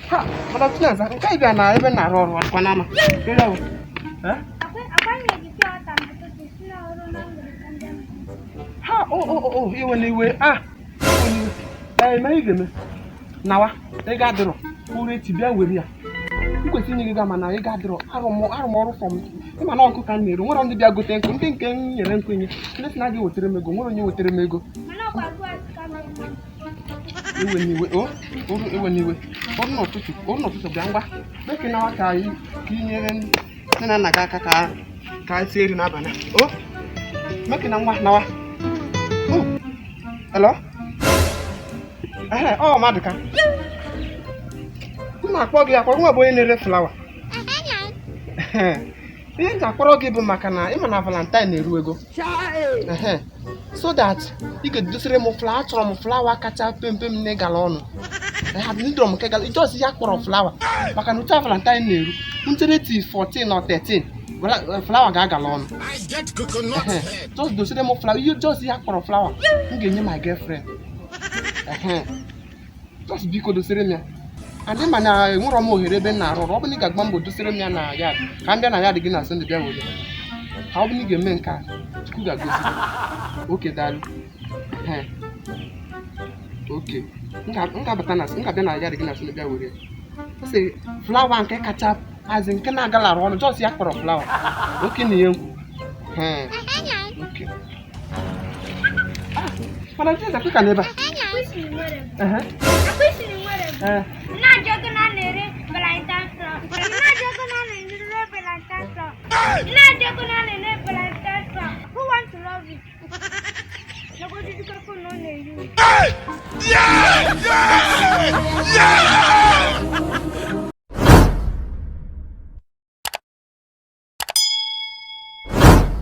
Ha, Madam Chinasa, nke ị bịa na ebe m na-arụ ọrụ ọdịkwa n'ama. Kedu ọ bụ? Eh? Ha, o o o o, iwe na iwe. Ah, iwe na iwe. Ee, ma ị ga-eme. Nawa, ego adịrọ. Ụrụ echi bịa were ya. M kwesịrị inye gị ego mana ego adịrọ. Arụ m ọrụ from ịma na nkụ ka m na-ere. Nwere ndị bịa gote nkụ, ndị nke m nyere nkụ nye. Ndị sị na a ga-ewetara m ego, nwere onye wetara m ego. Iwe n'iwe o oru iwe n'iwe oru n'ụtụtụ bịa ngwa beke nawa ka anyị ka ị nyere nne na nna gị aka ka anyị sie nri n'abalị o meke na ngwa nawa. O hello, ehe, ọ Madụka m na-akpọ gị akpọ nwa bụ onye na-ere flower. Ihe m ji akpọrọ gị bụ maka na ịma na Valentine na-eru ego. Ehe, so that ị ga-edosere m flower. Achọrọ m flower kacha pempe m na ịgala ọnụ. Ndọrọ m nke gala just ya kpọrọ flower maka na otu a Valentine na-eru nchere ti 14 or 13 flower ga-agala ọnụ. I get coconut Ehe, head. just dosere m flower, ihe just ya kpọrọ flower m ga-enye my girlfriend. Ehe, just biko dosere m ya. Adị ma na enwerọ m ohere ebe m na-arụ ọrụ. Ọ bụ na ị ga-agba mbọ dosere m ya na yard ka m bịa na yard gị na Sunday bịa were ya. Ka ọ bụ na ị ga-eme nke a, Chukwu ga-agozi gị. Okay, daalụ. Ehe, okay, m ga-abata na m ga-abịa na yard gị na Sunday bịa were ya. Ọ sị flower nke kacha azị nke na-agalara ọnụ, just ya kpọrọ flower. Okay, na ihe nkwu. Ehe, okay. Ah, mana Chinasa kweka n'ebe a. Ehe. Ee. Na-ajụ ego na na-ere Valentine flower. Na-ajụ ego na na-ere Valentine flower. Na-ajụ ego na na-ere Valentine flower. Who want to love you?